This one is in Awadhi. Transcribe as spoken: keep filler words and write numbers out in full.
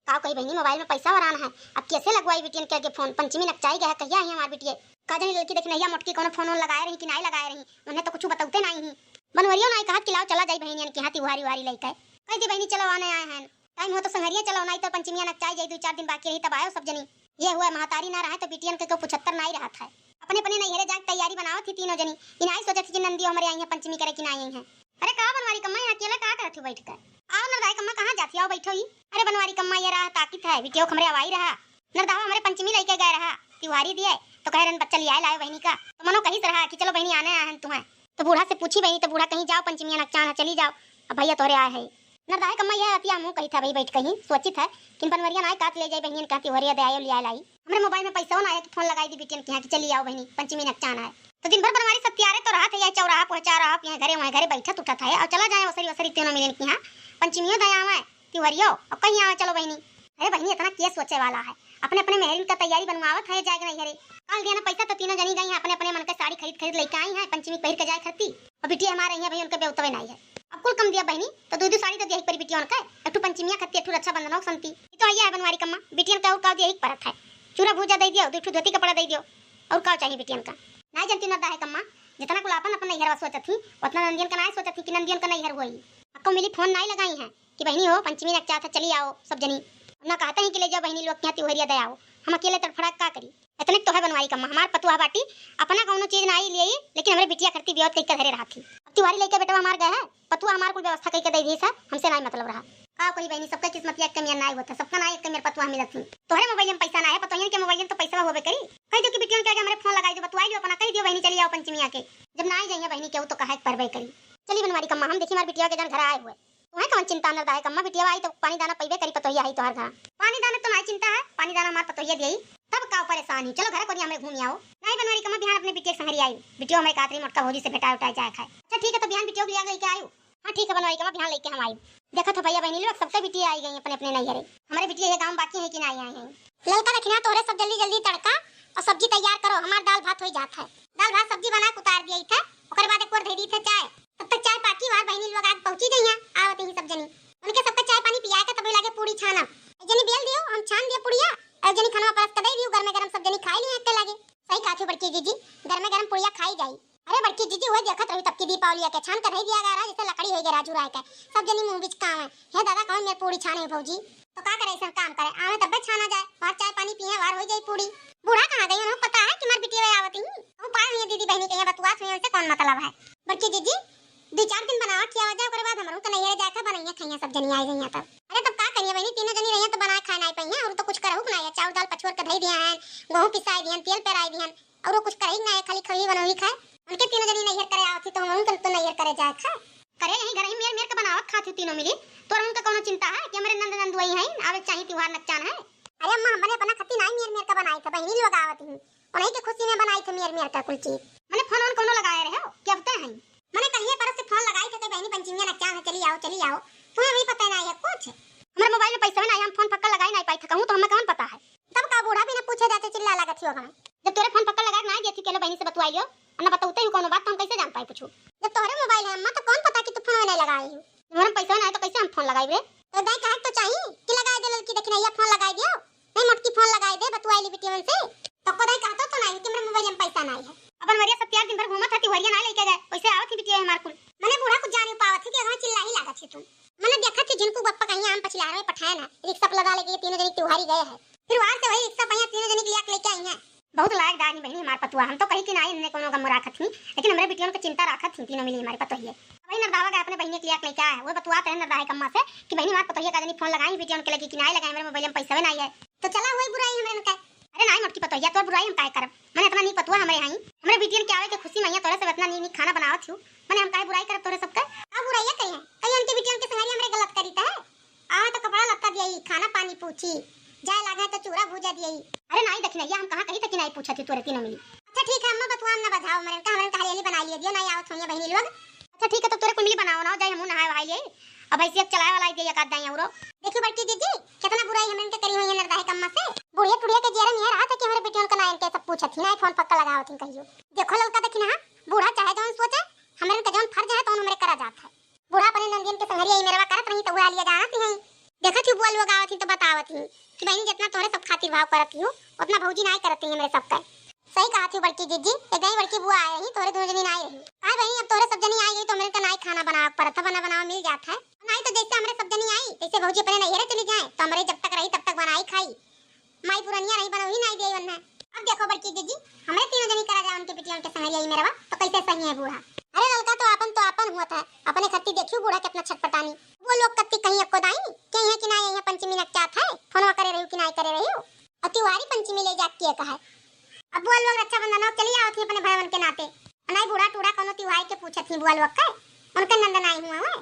का कही बहिनी, मोबाइल में पैसा वरान है, अब कैसे लगवाई बिटियन के आगे फोन? पंचमी नकचाई गया है, कहिया आई हमार बिटिया? का जानी लड़की देखी नहिया मोटकी कोनो फोन वोन लगाए रही कि नाई लगाए रही, उन्हें तो कुछ बतौते नाई ही। बनवरियो नाई कहत कि लाओ चला जाई बहिनियन के यहाँ तिवारी वारी लइके। कह दी बहिनी चलो आने आए हैं, टाइम हो तो संघरिया चलो, नाई तो पंचमिया नकचाई जाई, दो चार दिन बाकी रही तब आयो सब जनी। ये हुआ महतारी ना रहे तो बिटियन के केहू पुछत्तर नाई रहत है। अपने अपने नैहरे जाके तैयारी बनावत ही तीनों जनी। ई नाई सोचत ही कि नंदियो हमरे आई है पंचमी करे कि नाई आई है। अरे का बनवारी कम्मा, यहाँ अकेले का करत हो बैठ कर? आओ नरदाई कम्मा, कहाँ जाती हो, बैठो ही। अरे बनवारी कम्मा, ये रहा ताकित है, बिटियो हमरे आवाई रहा। नरदावा हमरे पंचमी लइके गए रहा, तिवारी दिए, तो कहे रहन बच्चा लियाए लाए बहिनी का। तो मनो कहिस रहा कि चलो बहिनी आने आए हैं तुम्हें। तो बूढ़ा से पूछी बहिनी, तो बूढ़ा कहीं जाओ पंचमिया नकचान है, चली जाओ, अब भैया तोहरे आए है। नरदाई कम्मा यह अतिया मुँह कही था भाई बैठ कहीं सोचित है, किन बनवरिया नाई काट ले जाए बहिनियन का तिवारी दे आयो लियाए लाई। हमरे मोबाइल में पैसा ना आया कि फोन लगाई दी बिटियन के यहाँ कि चली आओ बहिनी पंचमी नकचान है। तो दिन भर बनवारी सब तियारे तो रहत है, यह चौराहा पहुँचा रहा, यहाँ घरे वहाँ घरे बैठत उठत है, और चला जाए वसरी वसरी तीनों मिलन के यहाँ, पंचमियो दया आवे, तिवरियो, और कहीं आवे, चलो बहिनी। अरे बहिनी, इतना के सोचे वाला है, अपने अपने मेहरिन का तैयारी बनवावत है, जाएगा नहीं घरे। काल दिया ना पैसा तो तीनों जनी गई हैं, अपने अपने मन के साड़ी खरीद खरीद लेके आई हैं, पंचमी पहिर के जाए खाती। और बिटिया हमारे यहाँ भाई उनके बेवतवे नहीं है। अब कुल कम दिया बहिनी, तो दो दो साड़ी तो दिया ही परी बिटिया उनका, एक ठो पंचमिया खाती, एक ठो रक्षाबंधन और संती। ये तो है बनवारी कम्मा, बिटियन का और का दिया ही परत है, चूरा भूजा दे दियो, दो ठो धोती कपड़ा दे दियो, और का चाहिए बिटियन का? नाई जनती नरदा है कम्मा, जितना कुल आपन अपन नैहरवा सोचत ही, उतना नंदियन का नाई सोचत ही कि नंदियन का नैहर हुई। अक्को मिली फोन नाई लगाई हैं कि बहिनी हो, पंचमी नकचात है, चली आओ सब जनी। ना कहते ही कि ले जाओ बहिनी लोग के यहाँ तिवहरिया दे आओ, हम अकेले तड़फड़ा का करी? इतने तो है बनवारी कम्मा, हमार पतुआ बाटी, अपना कौनो चीज नाई लिए, लेकिन हमरे बिटिया करती बियोत कइके धरे रहत ही। अब तिवारी लइके बेटवा हमार गए है, पतुआ हमार कुल व्यवस्था कइके दे दी सर, हमसे नाई मतलब रहा। का कोई बहिनी, सबका किस्मत एक के मेर नाई होता, सबका नाई एक के मेर पतुआ मिलत ही। तोहरे मोबाइल में पैसा ना है, पतोहियन के मोबाइल में तो पैसा होबे करी। कह दो कि बिटियन के आगे हमरे फोन लगाई दो, बतुआई लियो अपना, कह दियो बहिनी चली आओ पंचमिया के। जब ना आई जाइए बहिनी केहू तो कहे के परबे करी। चली बनवारी कम्मा, हम देखी हमार बिटिया के जान घर आए हुए। तुम्हें कवन चिंता नरदा है कम्मा, बिटिया आई तो पानी दाना पइबे करी, पतोहिया आई तोहर घर। पानी दाना तो ना चिंता है, पानी दाना हमार पतोहिया दिए, तब का परेशानी। चलो घर कोनी हमरे घूम आओ। नहीं बनवारी कम्मा, बिहान अपने बिटिया के संगरी आई, बिटिया हमरे कातरी मोटका भौजी से भेटाए उठाए जाए खाए। अच्छा ठीक है, तो बिहान बिटिया के लिया लेके आयो। हाँ ठीक है बनवारी कम्मा, बिहान लेके हम आई। देखत हो भैया बहिनी लोग, सबके बिटिया आई गई अपने अपने नैहरे। हमरे बिटिया ये गाँव बाकी है कि ना आई हैं? ललका दखिना तोहरे सब जल्दी जल्दी तड़का और सब्जी तैयार करो, हमार दाल भात हो जात है। दाल भात सब्जी बना के उतार दिया था, ओकर बाद एक बार धे दी थे चाय। तब तक चाय पाकी बार बहिनी लोग आगे पहुंची गई हैं, आवत ही सब जनी। उनके सबका चाय पानी पिया के तब लागे पूड़ी छाना। एक जनी बेल दियो, हम छान दियो पुड़िया, और एक जनी खाना परस के दे दियो, गरमे गरम सब जनी खाई लिए के लागे। सही कहा थी बड़की जीजी, गरमे गरम पुड़िया खाई जाई। अरे बड़की जीजी, वही देखत रही तब की दीपावली के छान के धई दिया गा रहा, जैसे लकड़ी होई गे राजू राय के। सब जनी मुंह बिचकावे, "हे दादा, कौन मेर पूड़ी छाने है भौजी?" तो का करे, ऐसा काम करे, आवे तब्बे छाना जाए, बाहर चाय पानी पिए, बाहर हो जाई पूड़ी। बूढ़ा कहाँ गई, उन्हें पता है कि मार बिटिया आवत ही। वो पाए हुए दीदी बहनी के यहाँ बतुआत हुए, उनसे कौन मतलब है? बड़की जीजी, दो चार दिन बनावा खियावा जाए, ओकरे बाद हमरू के नैहरे जाके बनैया खैया, सब जनी आई गई तब। अरे तब का करिए बहनी, तीनों जनी रहिए तो बनाए खाए नहीं पाइए, और तो कुछ करहु के नहीं है, चाउर दाल पछोर के धई दिया है, गेहूं पिसाई दिहन, तेल पेराई दिहन, और वो कुछ करही ना है, खाली खही बनही खाए। उनके तीनों जनी नैहर करे आवत ही, तो हम उनके तो नैहर करे जाए खा। करे यही घर ही मेर मेर के बनावत खात ही तीनों मिली। तोर उनके कौनो चिंता है कि हमरे नंद नंदुआई हैं, आवे चाही तिहार नकचान है। अरे अम्मा, हमने अपना खत्ती नाई मेर मेर के बनाई थे, बहिनी लोग आवत ही, उन्हीं के खुशी में बनाई थे मेर मेर का कुल चीज। मने फोन वोन कौनो लगाए रहे हो कि अब तय हैं? मने कहिए परस से फोन लगाई थे, बहिनी पंचमिया नकचान है, चली आओ, चली आओ। तुम्हें भी पता नहीं है कुछ। हमारे मोबाइल में पैसा भी नहीं, हम फोन फक्का लगाई नहीं पाई थे, कहूँ तो हमें कौन पता है। तब का बूढ़ा बिना पूछे जाते चिल्ला लागत ही होगा। जब तोरे फोन पकड़ लगा के ना दिए थी, केलो बहनी से बतुआई लियो, और ना बतौते ही कोनो बात, तो हम कैसे जान पाए कुछ? जब तोहरे मोबाइल है अम्मा, तो कौन पता कि तू फोन नहीं लगाई हो? हमारे पैसा नहीं तो कैसे हम फोन लगाई रे? तो दाई कहे तो चाहिए कि लगाई दे लड़की, देखी नहीं, ये फोन लगाई दियो, नहीं मोटकी फोन लगाई दे, बतुआई ली बिटियन से। तो को दाई कहतो तो नहीं कि मेरे मोबाइल में पैसा नहीं है। अपन वरिया सब प्यार दिन भर घूमत हती, वरिया ना लेके गए, वैसे आवत ही बिटिया हमार कुल। मने बूढ़ा कुछ जाने पावत ही कि अगवा चिल्ला ही लागत ही तू। मने देखत ही जिनको बप्पा कहीं आम पछिलार में पठाए ना, रिक्शा पर लदा लेके ये तीनों जनी तिहारी गए हैं। फिर वहां से वही रिक्शा पहिया तीनों जनी के लिया के लेके आई हैं। बहुत लायक दानी बहनी हमार पतुआ, हम तो कही कि ना इन्हें कोनो गम राखत ही, लेकिन हमरे बिटियन के चिंता राखत ही तीनों मिली हमारे पतोहिए। वही नरदावा गए अपने बहनी के लिया के लेके आए, वो बतुआ तय नरदाहे कम्मा से कि बहनी हमार पतोहिए का जनी फोन लगाई, बिटियन के लगी कि ना लगाई, मेरे मोबाइल में पैसा भी नहीं है। तो चला हुई बुराई हमरे उनका। अरे नाई मोटकी पतोहिया, तोर बुराई हम काहे करब? मने इतना नीक पतुआ हमरे हई, हमरे बिटियन के आवे के खुशी में तोरे सब इतना नीक नीक खाना बनावत हूँ, मने हम काहे बुराई करब तोरे सबके? का बुराइया कही है? कहीं उनके बिटियन के संगरी हमरे गलत करी त है? आवे तो कपड़ा लत्ता दिया ही, खाना पानी पूछी, जाए लागे तो चूरा भूजा दिया ही। अरे नाई दखिनैया, हम कहाँ कही तक नाई पूछत ही तोरे तीनों मिली। अच्छा ठीक है अम्मा, बतुआ हम ना बजाओ, हमरे का हमरे का हरियाली बना लिए दियो, नाई आवत होइए बहनी लोग। अच्छा ठीक है, तो तोरे कुंडली बनाओ ना, जाए हमू नहाए वहाए लिए। अब भैंसिया के चलाए वाला आई गई एक आध दाई औरो। देखी बड़की जीजी, कितना बुराई हमन के करी हुई है नरदाहे कम्मा से। बुढ़िया टुढ़िया के जियरा में रहा था कि हमरे बेटियन का ना इनके सब पूछत ही, ना फोन पक्का लगावत ही कहियो। देखो ललका देखी ना, बूढ़ा चाहे जौन सोचे, हमरे के जौन फर्ज है तो हमरे करा जात है। बूढ़ा अपने नंदियन के संगरिया ई मेरवा करत रही तो उहे लिया जानत ही। देखत ही बुआ लोग आवत ही तो बतावत ही। कि बहिनी, जितना तोहरे सब खातिर भाव करत ही हूँ, उतना भौजी नाई करत ही हमरे सबका। सही कहत ही बड़की जीजी, एक दाई बड़की बुआ आए रही, तोहरे दोनों जनी नाई रही। काहे बहिनी, अब तोहरे सब जनी आई गई तो हमरे का नाई खाना बनावे के पड़त है, बना बनावा मिल जात है। नाई तो जैसे हमरे सब जनी आई, तैसे भौजी अपने नैहरे चली जाए, तो हमरे जब तक रही तब तक बनाई खाई। माई पुरनिया रही, बनवही नाई देई वन्ने। अब देखो बड़की जीजी, हमरे तीनों जनी करा जाए उनके बिटिया उनके संगरिया ई मेरवा, तो कैसे सही है बूढ़ा? अरे ललका तो आपन तो आपन हुआ था, अपने खत्ती देखियो बूढ़ा कितना छटपटानी। वो लोग कत्ती कहीं अक्को दाई, के यहाँ कि ना यहाँ पंचमी नकचात है, फोनवा करे रही कि ना करे रही हो। और तिवारी पंचमी ले जात किए कहा है। अब वो लोग रक्षाबंधन हो चली आवत ही अपने भाईवन के नाते। नाई बूढ़ा टूढ़ा कोनो तिवारी के पूछत ही बुआ लोग के, उनके नंद नाई हुआ है।